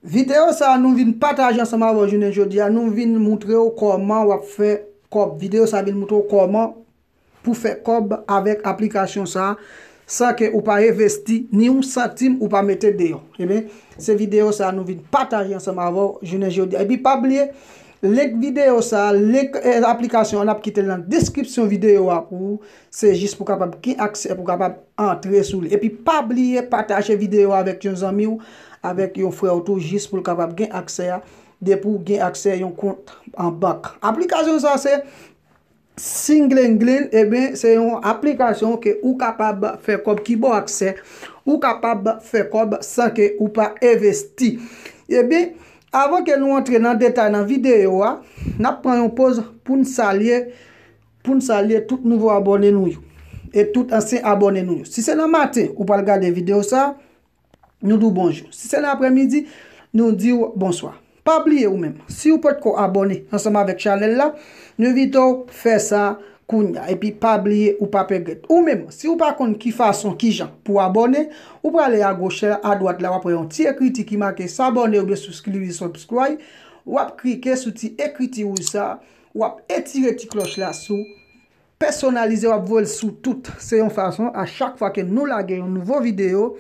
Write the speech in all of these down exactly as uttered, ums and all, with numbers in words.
Videyo sa a nou vin pataje ansanm avè w jounen jodi a, nou vin moutre w kòman w ap fè kòb. Videyo sa a vin moutre w kòman pou fè kòb avèk aplikasyon sa a, san ke ou pa envesti ni yon santim ou pa mete deyò. Ebyen, se videyo sa a nou vin pataje ansanm avè w jounen jodi a. Epi pa bliye, link videyo sa a, link, eh, aplikasyon an, n ap kite l nan deskripsyon videyo a pou ou. Se jis pou w kapab gen aksè, pou w kapab antre sou li. Epi pa bliye pataje videyo a avèk yon zanmi w, avèk yon frè w tou, jis pou l kapab gen aksè a. Depi w gen aksè yon kont an bank. Aplikasyon sa se Singlengleng, ebyen, se yon aplikasyon ke ou kapab fè kòb ki ba w aksè, ou kapab fè kòb san ke ou pa envesti. Ebyen, avan ke nou antre nan detay nan videyo a, n ap pran yon pòz pou n salye, pou n salye tout nouvo abòne nou yo e tout ansyen abòne nou yo. Si se nan maten ou pral gade videyo sa, nou di w bonjou. Si se nan aprèmidi, nou di w bonswa. Pa bliye ou menm, si w potko abòne ansanm avèk chanèl la, nou envite w fè sa kounye a. Epi pa bliye ou pa regrèt. Ou menm, si w pa konn ki fason, ki jan pou abòne, ou prale agoch la, adwat la, w ap wè yon ti ekriti ki make s'abonner oubyen souscrire, subscribe. W ap klike sou ti ekriti wouj sa, w ap etire ti klòch la sou pèsonalize, w ap voye l sou tout. Se yon fason, a chak fwa ke nou lage yon nouvo videyo,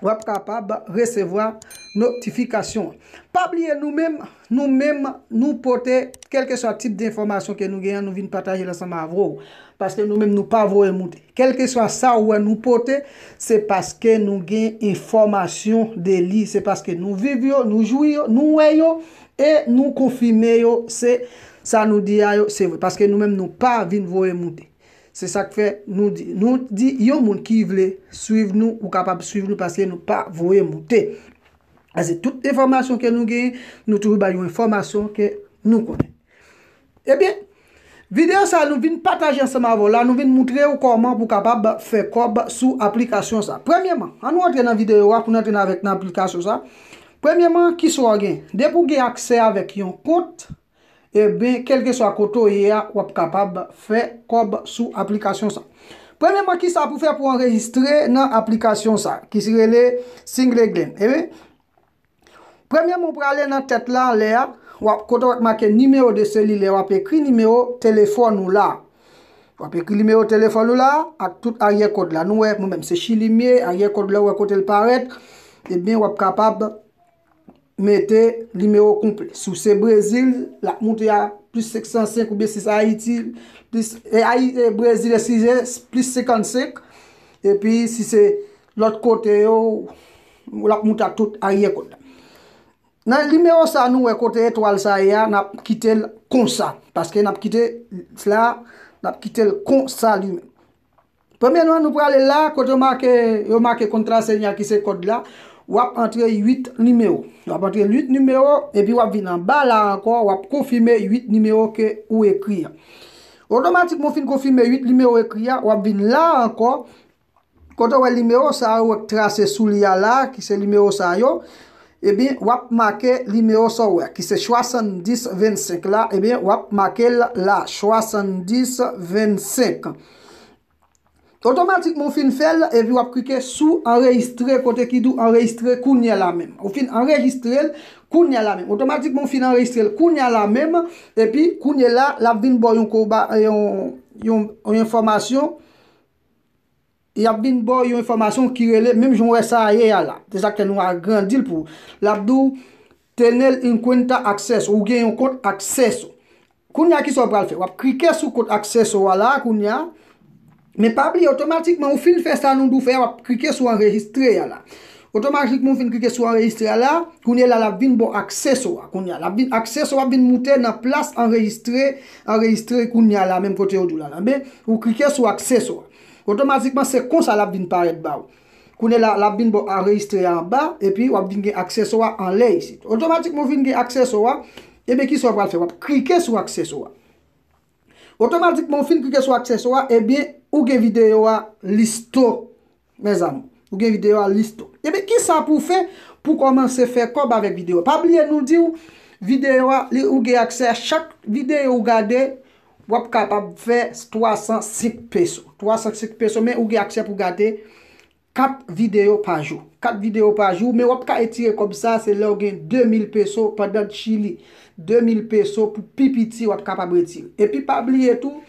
w ap kapab resevwa notifikasyon. Pa bliye nou menm, nou menm, nou pote kèlkeswa tip de enfòmasyon ke nou genyen, nou vin pataje l ansanm avè w. Paske nou menm, nou pa voye moute. Kèlkeswa sa ou wè nou pote, se paske nou gen enfòmasyon de li. Se paske nou viv yo, nou jwi yo, nou wè yo, e nou konfime yo. Se sa nou di a yo, se vre. Paske nou menm, nou pa vin voye moute. Se sa k fè nou di, nou di yon moun ki vle swiv nou, ou kapab swiv nou paske nou pa voye moute. Paske tout enfòmasyon ke nou genyen, nou toujou bay yon enfòmasyon ke nou konnen. Ebyen, videyo sa a nou vin pataje ansanm avè w la, nou vin moutre w kòman pou w kapab fè kòb sou aplikasyon sa. Premyèman, ann nou antre nan videyo a pou n antre avèk nan aplikasyon sa. Premyèman, kisa w gen? Depi w gen aksè avèk yon kont, ebyen, kèlkeswa kote w ye a, w ap kapab fè kòb sou aplikasyon sa. Premyèman, kisa pou fè pou anrejistre nan aplikasyon sa, ki rele Singlengleng? Ebyen, premyèman, w prale nan tèt la, anlè a, w ap, kote w ap make nimewo de selilè, w ap ekri nimewo telefòn ou la. W ap ekri nimewo telefòn ou la, ak tout aryè kòd la. Nou wè, mwen menm, se Chili m ye, aryè kòd la, w wè kote l parèt. Ebyen, w ap kapab mete nimewo konplè. Si w se Brezil, l ap moute a plis senk san senk, oubyen si se Ayiti, plis, e, Ayi-, e, Brezil, eskize, plis senkannsenk. Epi, si se lòt kote yo, l ap moute a tout aryè kòd la. Nan nimewo sa, nou wè kote etwal sa ye a, n ap kite l konsa. Paske n ap kite la, n ap kite l konsa li menm. Premyèman, nou prale la, kote yo make, yo make kontra senya ki se kòd la, w ap antre uit nimewo. W ap antre uit nimewo, epi w ap vin anba la ankò, w ap konfime uit nimewo ke ou ekri a. Otomatikman, w fin konfime uit nimewo ekri a, w ap vin la ankò, kote w wè nimewo sa yo, w trase sou li a la, ki se nimewo sa yo, ebyen, w ap make nimewo sa w wè, ki se swasanndis vennsenk la, ebyen, w ap make l la, swasanndis vennsenk. Otomatikman, w fin fè l, epi w ap klike sou anrejistre, kote ki di w anrejistre kounye a la menm. Ou fin anrejistre l kounye a la menm. Otomatikman, w fin anrejistre l kounye a la menm, epi kounye a la, l ap vin ba w yon koba, yon, yon, yon enfòmasyon. Y ap vin ba w yon enfòmasyon ki rele, menm jan w wè sa ye a la. Se sa k fè nou agrandi l pou ou. L ap di w, Tener en cuenta Acceso, ou gen yon kont Acceso. Kounye a, kisa w pral fè? W ap klike sou kont Acceso a la, kounye a. Men pa bliye, otomatikman, ou fin fè sa nou di w fè a, w ap klike sou anrejistre a la. Otomatikman, ou fin klike sou anrejistre a la, kounye a la, l ap vin ba w Acceso a. Kounye a, l ap vin, Acceso ap vin moute nan plas anrejistre, anrejistre kounye a la, menm kote yo di w la la. Men, ou klike sou Acceso a. Otomatikman, se konsa l ap vin parèt ba w. Kounye a la, l ap vin ba w anrejistre a anba, epi w ap vin gen Acceso a anlè isit. Otomatikman, w fin gen Acceso a, ebyen, kisa w pral fè? W ap klike sou Acceso a. Otomatikman, w fin klike sou Acceso a, ebyen, ou gen videyo a listo, mezanmi. Ou gen videyo a listo. Ebyen, kisa pou w fè pou kòmanse fè kòb avèk videyo a? Pa bliye, nou di w, videyo a, li, ou gen aksè a chak videyo ou gade, w ap kapab fè twa san senk peso. Twa san senk peso, men ou gen aksè pou gade kat videyo pa jou. Kat videyo pa jou, men w ap ka etire kòb sa, se lè w gen de mil peso pandan Chili. De mil peso pou pi piti w ap kapab retire. Epi pa bliye tou,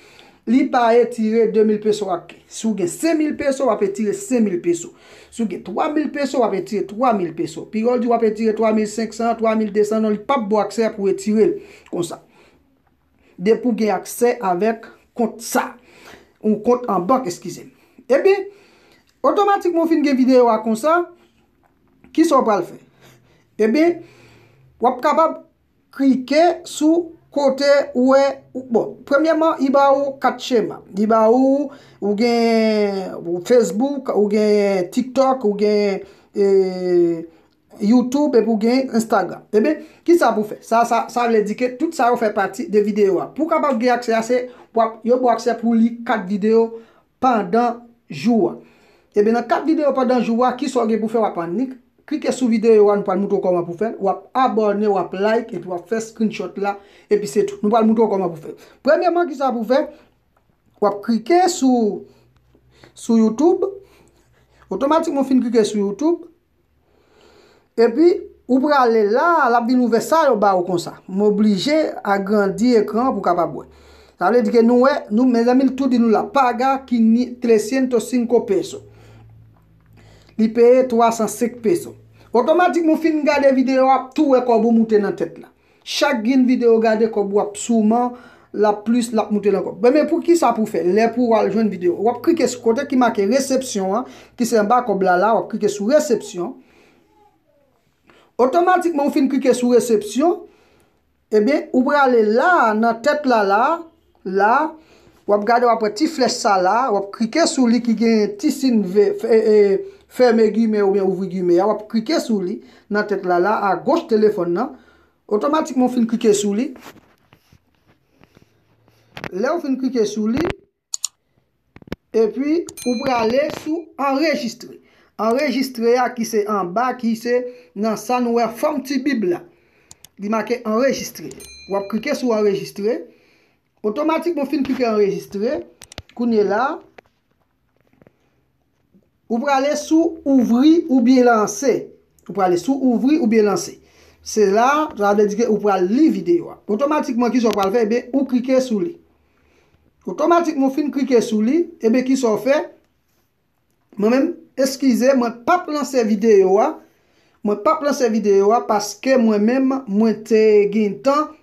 li pa etire de mil peso ak. Si w gen senk mil peso, w ap etire senk mil peso. Si w gen twa mil peso, w ap etire twa mil peso. Pi yo di w ap etire twa mil senk san, twa mil de san, non, li p ap ba w aksè pou w etire l konsa. Depi w gen aksè avèk kont sa. Yon kont an bank, eskize m. Ebyen, otomatikman w fin gen videyo a konsa, kisa w pral fè? Ebyen, w ap kapab klike sou kote ou wè, bon, premyèman, li ba ou kat chema. Li ba ou, ou gen Facebook, ou gen TikTok, ou gen, e, YouTube, epi ou gen Instagram. Ebyen, kisa pou fè? Sa, sa, sa vle di ke tout sa yo fè pati de videyo a. Pou w kapab gen aksè a, se w ap, yo ba w aksè pou li kat videyo pandan jou a. Ebyen, nan kat videyo pandan jou a, kisa w gen pou fè? W ap annik klike sou videyo a, nou pral moutre w kòman pou fè l. W ap abòne, w ap like, epi w ap fè screenshot la, epi se tou. Nou pral moutre w kòman pou fè l. Premyèman, kisa pou fè? W ap klike sou, sou YouTube. Otomatikman, w fin klike sou YouTube. Epi, ou prale la, l ap vin ouvè sa yo ba ou konsa. M oblije agrandi ekran pou kapab wè. Sa vle di ke nou wè, nou, mezanmi, l tou di nou la, paga quinientos, trescientos cinco pesos. Li peye twa san senk peso. Otomatikman, w fin gade videyo a, ap tou wè kòb ou moute nan tèt la. Chak grenn videyo w gade, kòb ou ap souman, l ap plis, l ap moute nan kòb. Men, men pou kisa pou fè? Lè pou w al jwenn videyo, w ap klike sou kote ki make resepsyon an, ki se anba kòb la la, w ap klike sou resepsyon. Otomatikman, ou fin klike sou resepsyon, ebyen, ou prale la, nan tèt la la, la, w ap gade, w ap wè ti flèch sa la, w ap klike sou li ki gen ti siy vè, fè, e, fèmen gimè oubyen ouvri gimè a, w ap klike sou li nan tèt la la, agoch telefòn nan. Otomatikman, w fin klike sou li. Lè w fin klike sou li, epi ou prale sou anrejistre. Anrejistre a ki se anba, ki se nan sa nou wè fòm ti bib la. Li make anrejistre. W ap klike sou anrejistre. Otomatikman, w fin klike anrejistre. Kounye la, ou prale sou ouvri oubyen lanse. Ou prale sou ouvri oubyen lanse. Se la, sa vle di ke ou pral li videyo a. Otomatikman, kisa w pral fè? Ebyen, ou klike sou li. Otomatikman, w fin klike sou li, ebyen, kisa w fè? Mwen menm, eskize, mwen p ap lanse videyo a. Mwen p ap lanse videyo a paske mwen menm, mwen te gentan,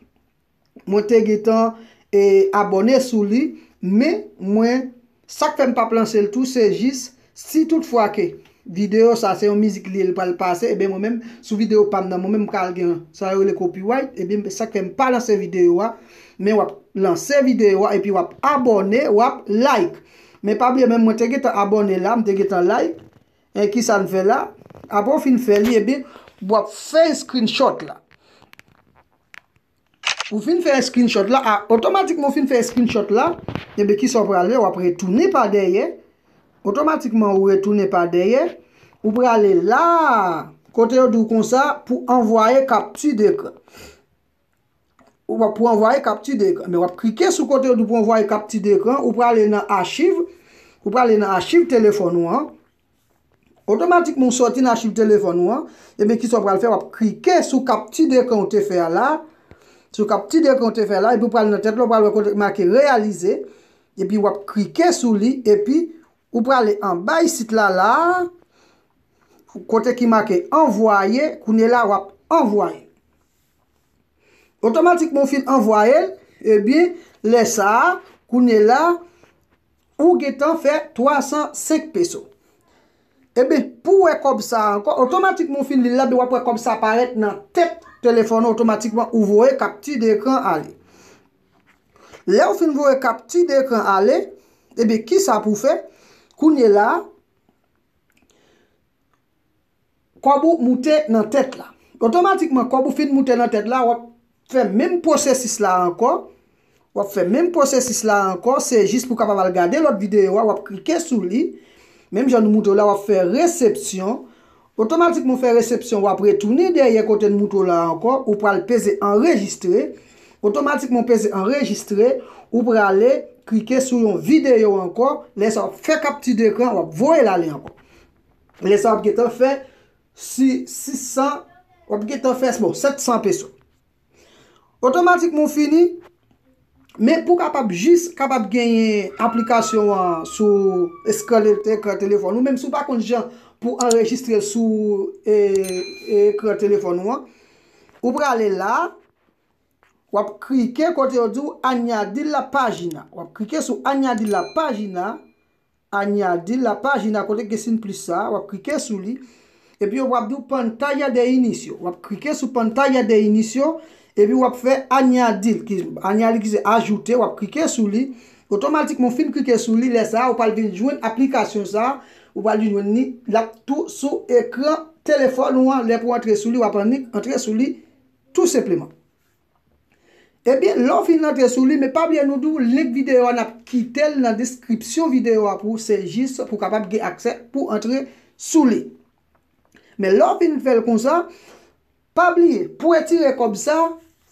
mwen te gentan, e, abòne sou li. Men, mwen, sa k fè m p ap lanse l tou, se jis si tout fwa ke videyo sa se yon mizik li ye, li pral pase, ebyen, mwen menm, sou videyo pa m nan, mwen menm, m ka al gen sa yo rele copyright, ebyen, sa k fè m pa lanse videyo a, men w ap lanse videyo a, epi w ap abòne, w ap like. Men pa bliye, menm mwen te gentan abòne la, m te gentan like. E kisa n fè la? Apre w fin fè li, ebyen, w ap fè screenshot la. Ou fin fè screenshot la, a, otomatikman w fin fè screenshot la, ebyen, kisa w pral fè? W ap retounen pa dèyè. Otomatikman, ou retounen pa dèyè. Ou prale la, kote yo di w konsa, pou anvwaye kapti dekran. Ou ap, pou anvwaye kapti dekran. Men w ap klike sou kote yo di w pou anvwaye kapti dekran, ou prale nan achiv, ou prale nan achiv telefòn ou an. Otomatikman, ou sòti nan achiv telefòn ou an, ebyen, kisa w pral fè? W ap klike sou kapti dekran ou te fè a la. Sou kapti dekran ou te fè a la, epi w pral nan tèt la, w pral wè kote make reyalize. Epi w ap klike sou li, epi ou prale anba isit la, la, kote ki make anvwaye, kounye la, w ap anvwaye. Otomatikman, ou fin anvwaye l, ebyen, lè sa a, kounye la, ou gentan fè twa san senk peso. Ebyen, pou w wè kòb sa a ankò, otomatikman, ou fin li l la, ebyen, w ap wè kòb sa a parèt nan tèt telefòn ou, otomatikman, ou voye kapti dekran ale. Lè ou fin voye kapti dekran ale, ebyen, kisa pou w fè? Kounye la, kòb ou moute nan tèt la. Otomatikman, kòb ou fin moute nan tèt la, w ap fè menm pwosesis la ankò. W ap fè menm pwosesis la ankò, se jis pou w kapab al gade lòt videyo a, w ap klike sou li. Menm jan nou moutre w la, w ap fè resepsyon. Otomatikman, w fè resepsyon, w ap retounen dèyè kote n moutre w la ankò, ou pral peze anrejistre. Otomatikman, w peze anrejistre, ou prale klike sou yon videyo ankò. Lè sa, w ap fè kapti dekran, w ap voye l ale ankò. Lè sa w ap gentan fè si sis san, w ap gentan fè, bon, sèt san peso. Otomatikman w fini, men pou w kapab jis kapab genyen aplikasyon an sou ekran, ekran telefòn ou, menm si w pa konn jan pou anrejistre l sou e, e, ekran telefòn ou an, ou prale la, w ap klike kote yo di w añadir la página. W ap klike sou añadir la página, añadir la página, kote gen siy plis sa, w ap klike sou li. Epi w ap di w pantalla de inicio. W ap klike sou pantalla de inicio, epi w ap fè añadir, ki, añadir ki se ajoute, w ap klike sou li. Otomatikman, w fin klike sou li, lè sa a, ou pral vin jwenn aplikasyon sa a, ou pral vin jwenn li, l ap tou sou ekran telefòn ou an. Lè pou antre sou li, w ap annik antre sou li tou senpleman. Ebyen, lè w fin antre sou li, men pa bliye nou di w, link videyo a n ap kite l nan deskripsyon videyo a pou w, se jis pou w kapab gen aksè pou antre sou li. Men lè w fin fè l konsa, pa bliye, pou retire kòb sa,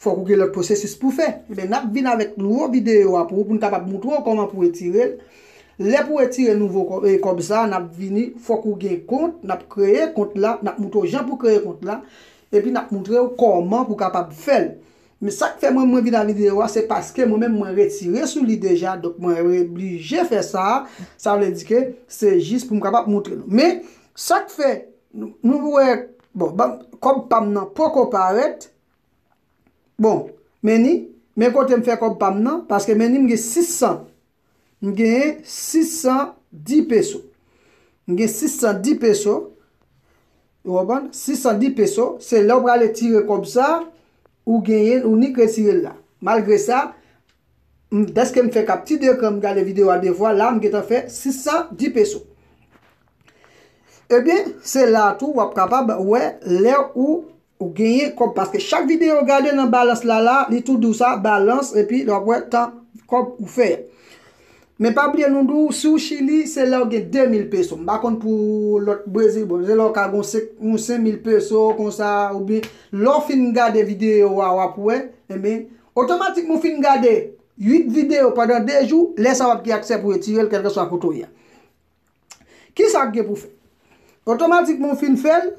fòk ou gen lòt pwosesis pou fè. Ebyen, n ap vin avèk nouvo videyo a pou w, pou n kapab moutre w kòman pou retire l. Lè pou retire nouvo kò-, e, kòb sa, n ap vini, fòk ou gen kont, n ap kreye kont la, n ap moutre w jan pou kreye kont la, epi n ap moutre w kòman pou kapab fè l. Men sa k fè mwen, mwen vin a videyo a, se paske mwen menm mwen retire sou li deja, donk mwen oblije fè sa. Sa vle di ke se jis pou m kapab moutre nou. Men sa k fè nou, nou wè, bon, ban, kòb pa m nan poko parèt. Bon, men ni, men kote m fè kòb pa m nan, paske men ni m gen sis san. M genyen sis san dis peso. M gen sis san dis peso. Ou konprann? Sis san dis peso, se lè w prale tire kòb sa, ou genyen, ou nik retire l la. Malgre sa, m, dèske m fè kapti dekran, m gade videyo a de fwa, la, m gentan fè sis san dis peso. Ebyen, se la tou, w ap kapab wè lè ou, ou genyen kòb. Paske chak videyo w gade nan balans la, la, li tou di w sa, balans, epi lè w ap wè tan kòb ou fè a. Men pa bliye nou di w, si w Chili, se lè w gen de mil peso. M pa konn pou lòt Brezil, bon, se lè w ka gen yon senk, yon senk mil peso, konsa, oubyen lè w fin gade videyo a, w ap wè, enben, otomatikman w fin gade uit videyo pandan de jou, lè sa w ap gen aksè pou retire l, kèlkeswa kote w ye a. Kisa k gen pou fè? Otomatikman w fin fè l,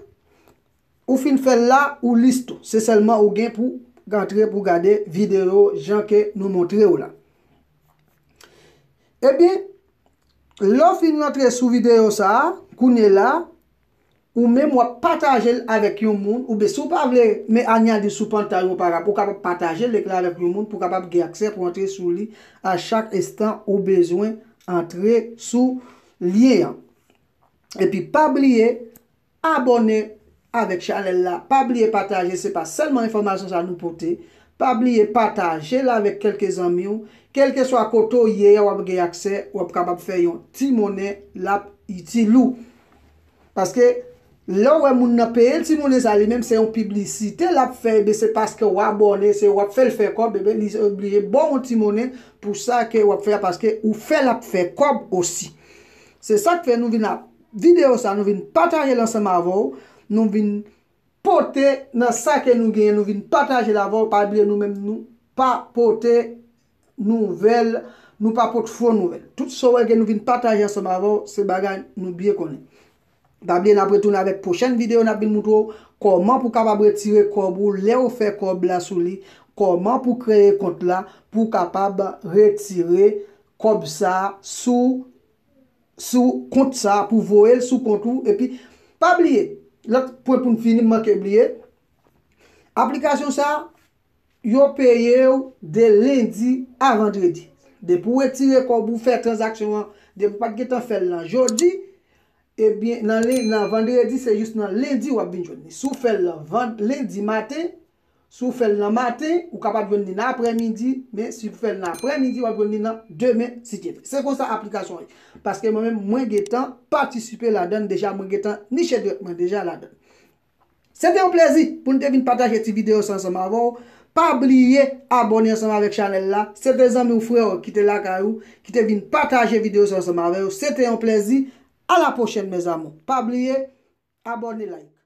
ou fin fè l la, ou listo. Se sèlman ou gen pou antre pou gade videyo jan ke nou montre w la. Ebyen, lè w fin rantre sou videyo sa a, kounye la, ou menm w ap pataje l avèk yon moun, oubyen si w pa vle men añadir sou pantay ou pa rap, ou kapab pataje link la avèk yon moun pou kapab gen aksè pou antre sou li a chak enstan ou bezwen antre sou lyen an. Epi pa bliye abòne avèk chanèl la. Pa bliye pataje, se pa sèlman enfòmasyon sa nou pote. Pa bliye pataje l avèk kèlke zanmi w. Kèlkeswa kote w ye a, w ap gen aksè, w ap kapab fè yon ti monnen, l ap itil ou. Paske lè w wè moun nan peye l ti monnen sa, li menm se yon piblisite l ap fè, ebyen se paske w abòne, se w ap fè l fè kòb, ebyen li oblije ba w yon ti monnen pou sa ke w ap fè a, paske ou fè l ap fè kòb osi. Se sa k fè nou vin ap videyo sa, nou vin pataje l ansanm avè w, nou vin pote nan sa ke nou genyen, nou vin pataje l avè w, pa bliye nou menm nou pa pote nouvèl, nou pa pot fo nouvèl. Tout sa w wè ke nou vin pataje ansanm avè w, se bagay nou byen konnen. Pa bliye n ap retounen avèk pwochèn videyo, n ap vin moutre w kòman pou kapab retire kòb ou, lè w fè kòb la sou li, kòman pou kreye kont la, pou kapab retire kòb sa sou sou kont sa pou voye l sou kont ou. Epi, pa bliye, lòt pwen pou n fini, m manke bliye. Aplikasyon sa, yo peye w de lendi a vandredi. Depi w retire kòb ou fè tranzaksyon an, depi w pa t gentan fè l nan jodi, ebyen, nan len-, nan vandredi, se jis nan lendi w ap vin jwenn li. Si w fè l nan van-, lendi maten, si w fè l nan maten, ou kapab jwenn li nan aprèmidi, men si w fè l nan aprèmidi, w ap jwenn li nan demen, si Dye vle. Se konsa aplikasyon an ye. Paske mwen menm, mwen gentan patisipe ladan l deja, mwen gentan niche dwèt mwen deja ladan l. Se te yon plezi pou n te vin pataje ti videyo sa ansanm avè w. Pa bliye abòne ansanm avèk chanèl la. Se te zanmi w, frè w ki te lakay ou, ki te vin pataje videyo sa ansanm avè w. Se te yon plezi. A la pwochèn, mes amours. Pa bliye abòne, like.